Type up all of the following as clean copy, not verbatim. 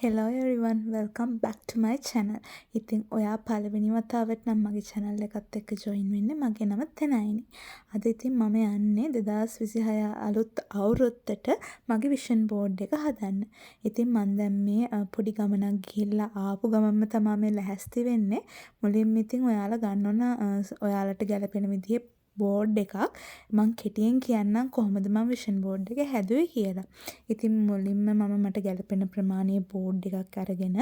Hello everyone, welcome back to my channel. ඉතින් ඔයා පළවෙනි වතාවට නම් මගේ channel එකත් එක්ක join වෙන්නේ, මගේ නම තෙනයිනි. අද ඉතින් මම යන්නේ 2026 අලුත් අවුරුද්දට මගේ විෂන් බෝඩ් එක හදන්න. ඉතින් මං දැන් මේ පොඩි ගමනක් ගිහිල්ලා ආපු ගමන්ම තමා මේ ලැහැස්ති වෙන්නේ. මුලින්ම ඉතින් ඔයාලා ගන්න ඕන ඔයාලට ගැලපෙන විදිහේ බෝඩ් එකක්. මං කෙටියෙන් කියන්නම් කොහොමද මං විෂන් බෝඩ් එක හැදුවේ කියලා. ඉතින් මුලින්ම මම මට ගැලපෙන ප්‍රමාණයේ බෝඩ් එකක් අරගෙන,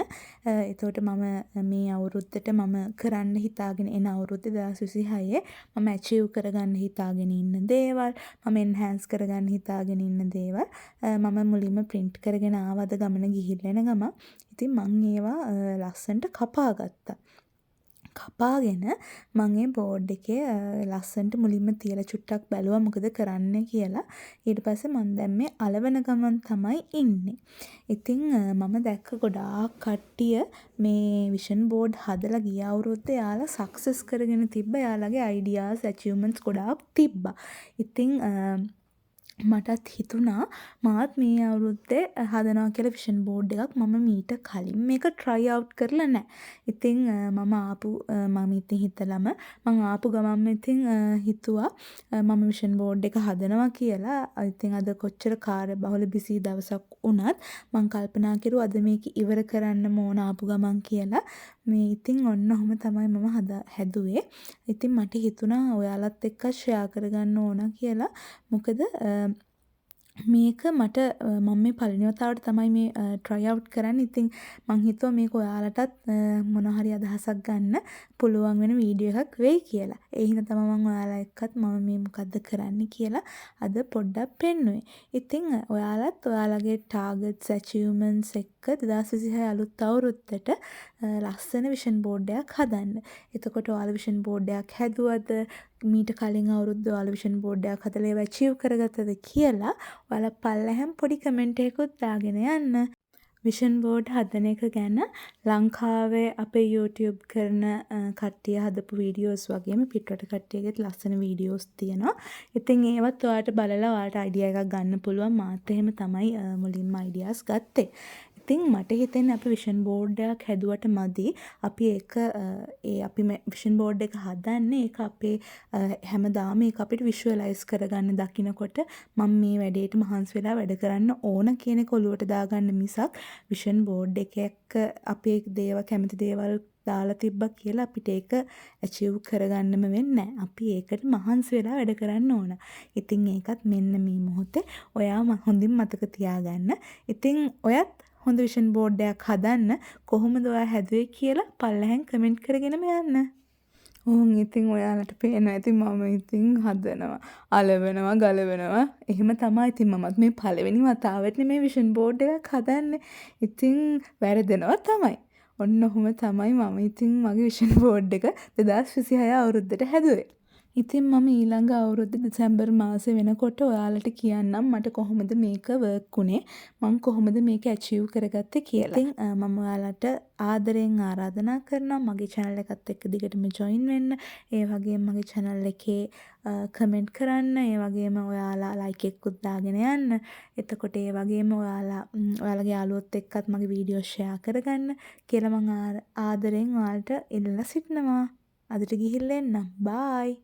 එතකොට මම මේ අවුරුද්දට මම කරන්න හිතාගෙන එන අවුරුද්ද 2026 මම ඇචීව් කරගන්න හිතාගෙන ඉන්න දේවල්, මම එන්හෑන්ස් කරගන්න හිතාගෙන ඉන්න දේවල් මම මුලින්ම ප්‍රින්ට් කරගෙන ආවා අද ගමන ගිහිල්ලා එන ගමන්. ඉතින් මං ඒවා ලස්සනට කපා ගත්තා. කපාගෙන මං ඒ බෝඩ් එකේ ලස්සනට මුලින්ම තියලා චුට්ටක් බැලුවා මොකද කරන්නේ කියලා. ඊට පස්සේ මං දැන් මේ අලවන ගමන් තමයි ඉන්නේ. ඉතින් මම දැක්ක ගොඩාක් කට්ටිය මේ විෂන් බෝඩ් හදලා ගිය අවුරුද්දේ එයාලා සක්සස් කරගෙන තිබ්බ. එයාලගේ අයිඩියාස්, ඇචීව්මන්ට්ස් ගොඩාක් තිබ්බා. ඉතින් මටත් හිතුණා මාත් මේ අවුරුද්දේ හදනවා කියලා විෂන් බෝඩ් එකක්. මම මීට කලින් මේක ට්‍රයි අවුට් කරලා නෑ. ඉතින් මම ආපු මම ඉතින් හිතලම මං ආපු ගමන්ම ඉතින් හිතුවා මම විෂන් බෝඩ් එක හදනවා කියලා. ඉතින් අද කොච්චර කාර්යබහුල බිසී දවසක් වුණත් මං කල්පනා කෙරුවා අද මේක ඉවර කරන්නම ඕන ආපු ගමන් කියලා. මේ ඉතින් ඔන්න ඔහොම තමයි මම හැදුවේ. ඉතින් මට හිතුණා ඔයාලත් එක්ක ෂෙයා කරගන්න ඕන කියලා. මොකද මේක මට මම මේ පළවෙනි වතාවට තමයි මේ ට්‍රයි අවුට් කරන්නේ. ඉතින් මං හිතුවා මේක ඔයාලටත් මොනවා හරි අදහසක් ගන්න පුළුවන් වෙන වීඩියෝ එකක් වෙයි කියලා. ඒ හින්දා තමයි මං ඔයාලා එක්කත් මම මේ මොකද්ද කරන්නේ කියලා අද පොඩ්ඩක් පෙන්නුවේ. ඉතින් ඔයාලත් ඔයාලගේ ටාගට්ස්, ඇචීව්මන්ට්ස් එක්ක 2026 අලුත් අවුරුද්දට ලස්සන විෂන් බෝඩ් එකක් හදන්න. එතකොට ඔයාලා විෂන් බෝඩ් එකක් හැදුවද, මීට කලින් අවුරුද්ද ඔයාලා විෂන් බෝඩ් එකක් හදලා ඒවා ඇචීව් කරගත්තද කියලා ඔයාලා පල්ලෙහාන් පොඩි කමෙන්ට් එකකුත් දාගෙන යන්න. විෂන් බෝඩ් හදන එක ගැන ලංකාවේ අපේ YouTube කරන කට්ටිය හදපු වීඩියෝස් වගේම පිටරට කට්ටියගෙත් ලස්සන වීඩියෝස් තියෙනවා. ඉතින් ඒවත් ඔයාලට බලලා ඔයාලට අයිඩියා එකක් ගන්න පුළුවන්. මාත් එහෙම තමයි මුලින්ම අයිඩියාස් ගත්තේ. ඉතින් මට හිතෙන්නේ අපි විෂන් බෝඩ් එකක් හැදුවට මදි. අපි ඒක ඒ අපි විෂන් බෝඩ් එක හදන්නේ ඒක අපේ හැමදාම ඒක අපිට විෂුවලයිස් කරගන්න, දකිනකොට මම මේ වැඩේට මහන්සි වෙලා වැඩ කරන්න ඕන කියන එක ඔලුවට දාගන්න මිසක්, විෂන් බෝඩ් එක එක්ක අපේ දේවල්, කැමති දේවල් දාලා තිබ්බා කියලා අපිට ඒක ඇචීව් කරගන්නම වෙන්නේ නෑ. අපි ඒකට මහන්සි වෙලා වැඩ කරන්න ඕන. ඉතින් ඒකත් මෙන්න මේ මොහොතේ ඔයා හොඳින් මතක තියාගන්න. ඉතින් ඔයත් හොඳ විෂන් බෝඩ් එකක් හදන්න. කොහොමද ඔයා හැදුවේ කියලා පල්ලෙහෙන් කමෙන්ට් කරගෙනම යන්න. ඕන් ඉතින් ඔයාලට පේනවා ඇති මම ඉතින් හදනවා. අලවනවා, ගලවනවා. එහෙම තමයි. ඉතින් මමත් මේ පළවෙනි වතාවට මේ විෂන් බෝඩ් එකක් හදන්නේ. ඉතින් වැරදෙනවා තමයි. ඔන්න ඔහොම තමයි මම ඉතින් මගේ විෂන් බෝඩ් එක 2026 අවුරුද්දට හැදුවේ. ඉතින් මම ඊළඟ අවුරුද්ද දෙසැම්බර් මාසෙ වෙනකොට ඔයාලට කියන්නම් මට කොහොමද මේක වර්ක් වුනේ, මං කොහොමද මේක ඇචීව් කරගත්තේ කියලා. ඉතින් මම ඔයාලට ආදරයෙන් ආරාධනා කරනවා මගේ චැනල් එකත් එක්ක දිගටම ජොයින් වෙන්න. ඒ වගේම මගේ චැනල් එකේ කමෙන්ට් කරන්න. ඒ වගේම ඔයාලා ලයික් එකකුත් දාගෙන යන්න. එතකොට ඒ වගේම ඔයාලා ඔයාලගේ යාළුවොත් එක්කත් මගේ වීඩියෝ ෂෙයා කරගන්න කියලා මං ආදරෙන් ඔයාලට ඉල්ලලා සිටිනවා. අදට ගිහිල්ලා එන්නම්. බායි.